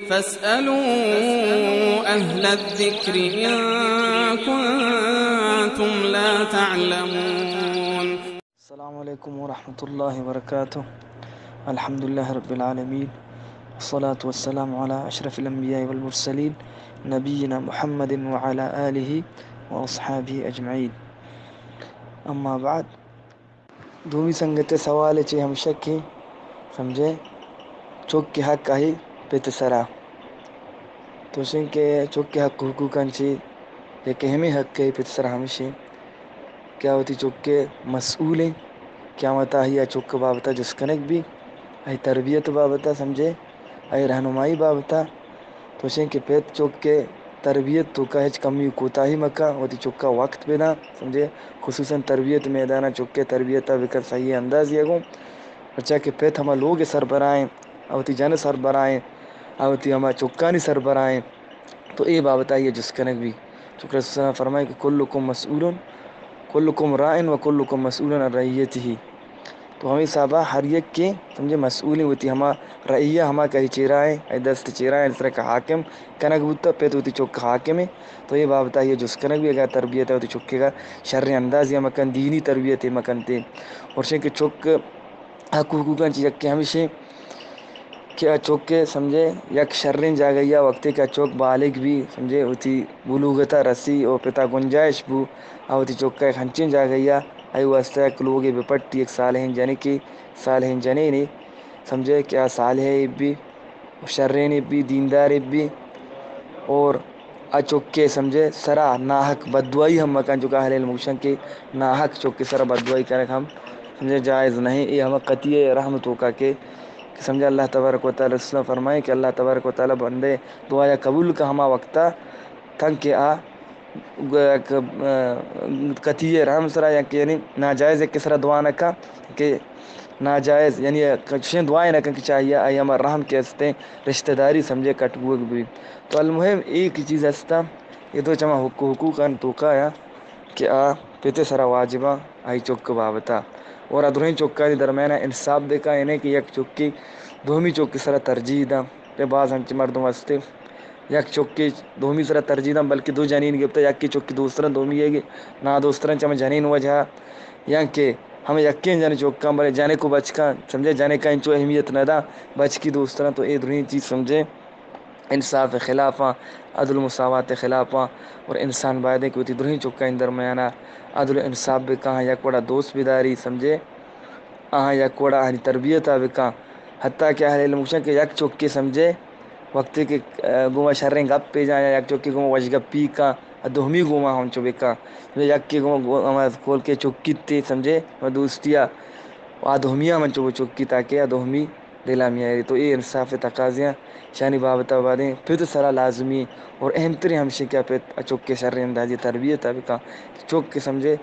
فاسألوا أهل الذكر إن كنتم لا تعلمون. السلام عليكم ورحمة الله وبركاته. الحمد لله رب العالمين، والصلاة والسلام على أشرف الأنبياء والمرسلين، نبينا محمد وعلى آله وأصحابه أجمعين. أما بعد، دومی سنگت ءِ سوال ءَ چہ ہمشہ کہ سمجھے، چک ءِ حق آئی پت ءِ سرا. تو شیں کہ چک ءِ حق حقوقاں چہ یک اہمیں حق ءِ پت ءِ سرا ہمشیں کہ آ وتی چک ءِ مسئول ایں، قیامت ءَ آئی ءَ چک ءِ بابت ءَ جست کنگ بی، آئی تربیت ءِ بابت ءَ سمجھے، آئی رہنمائی ءِ بابت ءَ. تو شیں کہ پت چک ءِ تربیت ءِ توکا ہچ کمی و کوتاہی مکن، وتی چک ءَ وقت بداں، سمجھے، خصوصاً تربیت ءِ میدان ءَ چک ءِ تربیت ءَ بکن صحیح اندازے ءَ گوں، پرچا کہ پت ہما لوگ ءِ سربراہ ایں، آ وتی جن ءِ سربراہ ایں، آ وتی ہما چکانی سربراہ ایں، تو اے بابت ءَ آئی ءَ جست کنگ بی. چونکہ رسول صلی اللہ علیہ وسلم فرمائے کہ کلکم مسئول، کلکم راع و کلکم مسئول عن رعیتہ. تو ہمے حساب ءَ ہر یکے سمجھے مسئول ایں، وتی ہما رعیہ، ہما کہ آئی چیرا ایں، آئی دست چیرا ایں، سرا کہ حاکم کنگ بوتا، پت وتی چک ءِ حاکم ایں، تو اے بابت ءَ آئی ءَ جست کنگ بی، اگاں تربیت ءَ وتی چکے ءَ شریں اندازے ءَ مکن، دینی تربیت ءَ مکنتے. اور شیں کہ چک ءِ حق حقوقاں چہ یکے ہمشیں کہ آ چک ءِ سمجھے یک شریں جاگہے ءَ وقتے کہ آ چک بالغ بی، سمجھے وتی بلوغت ءَ رسی و پت ءَ گنجائش بو، آ وتی چک ءَ یک ہنچیں جاگہے ءَ آئی واسطہ یک لوگے بپٹی، یک صالحیں جنکے، صالحیں جنینے، سمجھے کہ آ صالحے بی، شرینے بی، دیندارے بی، اور آ چک ءِ سمجھے سرا ناحق بددعائی ہم مکن، چونکہ اہل علم گوشن کہ ناحق چک ءِ سرا بددعائی کنگ ہم سمجھے جائز نہیں. اے ہما قطیعہ رحم ءِ توکا کہ، کہ سمجھے اللہ تبارک و تعالی، رسول فرمائے کہ اللہ تبارک و تعالی بندے دعایا قبول کا ہما وقتا تنکہ آ گ-، ک-، ا، قطیعہ رحم سرا یا کہ یعنی ناجائز یکے سرا دعا نہ کا کہ ناجائز یعنی چشیں دعائے نہ کن کہ چاہیے آئی ہما رحم کہ استیں رشتہ داری سمجھے کٹ بوگ بی. تو المہم ایک چیز ہستا، اے تو چما حق-، حقوقاں توکا یا کہ آ پت ءِ سرا واجباں آئی چک ءِ بابت ءَ، اور آ درہیں چکانی درمیان ءَ انصاف بکا، یعنی کہ یک چکے دومی چک ءِ سرا ترجیح داں. اے باز انچیں مردم ہستے، یک چکے دومی سرا ترجیح داں، بلکہ دو جنین گپتا، یکے چکے دوستراں، دومی ئیگ نادوستراں چہ ہمے جنین وجہ ءَ، یا کہ ہمے یکیں جن چکاں، بلے جنک و بچکاں، سمجھے، جنکاں انچو اہمیت نہ داں، بچکی دوستراں. تو اے درہیں چیز سمجھے انصاف ءِ خلافاں، عدل و مساوات ءِ خلافاں، اور انسان باید کہ وتی درہیں چکانی درمیان ءَ عدل و انصاف بکاں، یک وڑا دوست بداری، سمجھے، آہاں یک وڑا آہانی تربیت ءَ بکاں. حتیٰ کہ اہل علم گوشن کہ یک چکے سمجھے وقتے کہ، ا، گوما شریں گپے جاں یا یک چکے گوما وش گپی کاں، آ دومی گوما ہم چو بکاں. سمجھے یکے گوما گو-، ہما کول کہ چکی تے سمجھے، ہما دوستی ءَ، آ دومی ہم انچو چکی تاکہ آ دومی دل ءَ میاری. تو اے انصاف ءِ تقاضیاں شانی بابت ءَ بادیں پت ءِ سرا لازمی اور اہم تریں ہمشی کہ آ پت ءَ چک ءَ شریں اندازے تربیت ءَ بکاں. چک ءَ سمجھے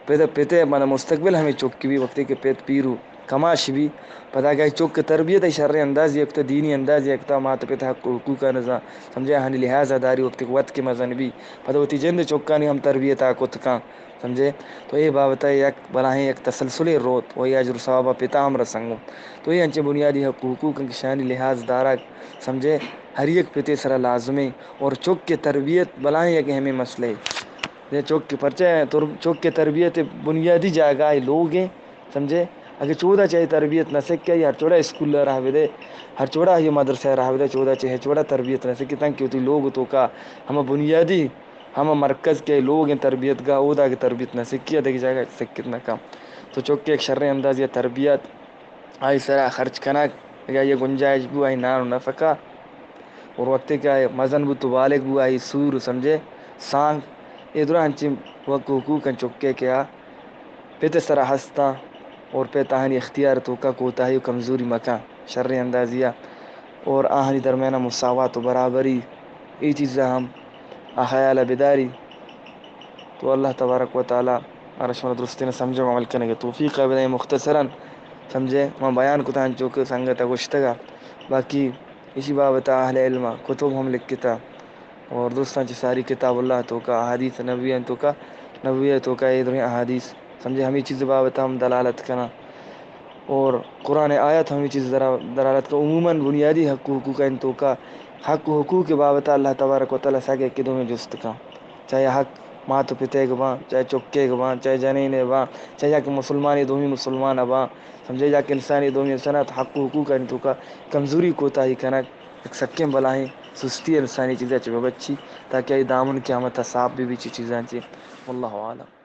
پت، پت ءِ مانا مستقبل ہمے چک بی، وقتے کہ پت پیرو کماش بی، پدا کہ چک ءِ تربیت ءَ شریں اندازے ءَ کتا، دینی اندازے ءَ کتا، مات پت ءِ حق و حقوق ءَ نزان، سمجھے آہانی لحاظ ءَ داری، وقتے کہ وت کہ مزن بی، پدا وتی جند ءِ چکانی ہم تربیت ءَ کت کاں. سمجھے؟ تو اے بابت ءَ یک بلاہیں یک تسلسلے روت و اے اجر و ثواب ءَ پت ءَ ہم رسنگوں. تو اے انچیں بنیادی حق و حقوق انت کہ شانی لحاظ دارگ، سمجھے، ہر یک پتے سرا لازمیں اور چک ءِ تربیت بلاہیں یک اہمیں مسئلہ اے. اے چک ءِ پرچہ تر-، چک ءِ تربیت ءِ بنیادی جاگہ اے لوگ ایں، سمجھے؟ اگہ چودا چہ اے تربیت نہ سکے، ہر چوڑا اسکول ءَ راہ بدے، ہر چوڑا اے مدرسہ ءَ راہ بدے، چودا چہ ہچ وڑا تربیت نہ سکے، تنکہ وتی لوگ ءِ توکا ہما بنیادی ہما مرکز کہ لوگ ایں تربیت گاہ، اودا کہ تربیت نہ سکی، دگہ جاگہ سکت نہ کن. تو چک ءِ یک شریں اندازے ءَ تربیت، آئی سرا خرچ کنگ، اگہ آئی ءَ گنجائش بو، آئی نان و نفقہ، اور وقتے کہ آئی مزن بو تو بالغ بو، آئی سور، سمجھے، سانگ، اے درا انچیں حق و حقوق انت چک ءِ کہ آ پت ءِ سرا ہستاں اور پت آہانی اختیار ءِ توکا کوتاہی و کمزوری مکن، شریں اندازے ءَ، اور آہانی درمیان ءَ مساوات و برابری، اے چیزاں ہم آ خیال ءَ بداری. تو اللہ تبارک و تعالی مارا شمارا درستیں سمجھ و عمل کنگ ءِ توفیق ءَ بدے. مختصراً سمجھے من بیان کتاں انچو کہ سنگت ءَ گوشتگ ءَ، باقی ایشی بابت ءَ اہل علم ءَ کتب ہم لکھتا اور درستاں چہ ساری کتاب اللہ توکا، احادیث نبوی توکا، نبوی توکا اے درہیں احادیث سمجھے ہمے چیز بابت ءَ ہم دلالت کناں. اور قرآن آیت ہمے چیز درا-، درالت کا عموماً بنیادی حق و حقوق ان توکا حق و حقوق بابت اللہ تبارک و تعالی ساگے کہ دومی جست کا، چاہے حق مات و پتے گباں، چاہے چکے گباں، چاہے جنین باں، چاہے یا کہ مسلمانی دومی مسلمان باں، سمجھے، یا کہ انسانی دومی انسان ات، حق و حقوق ان توکا کمزوری کوتاہی کنگ یک سکیں بلاہیں سستی انسانی چیزا چہ بچی، تاکہ آئی دامن قیامت صاف بی بی چی چیزاں چی۔ واللہ عالم۔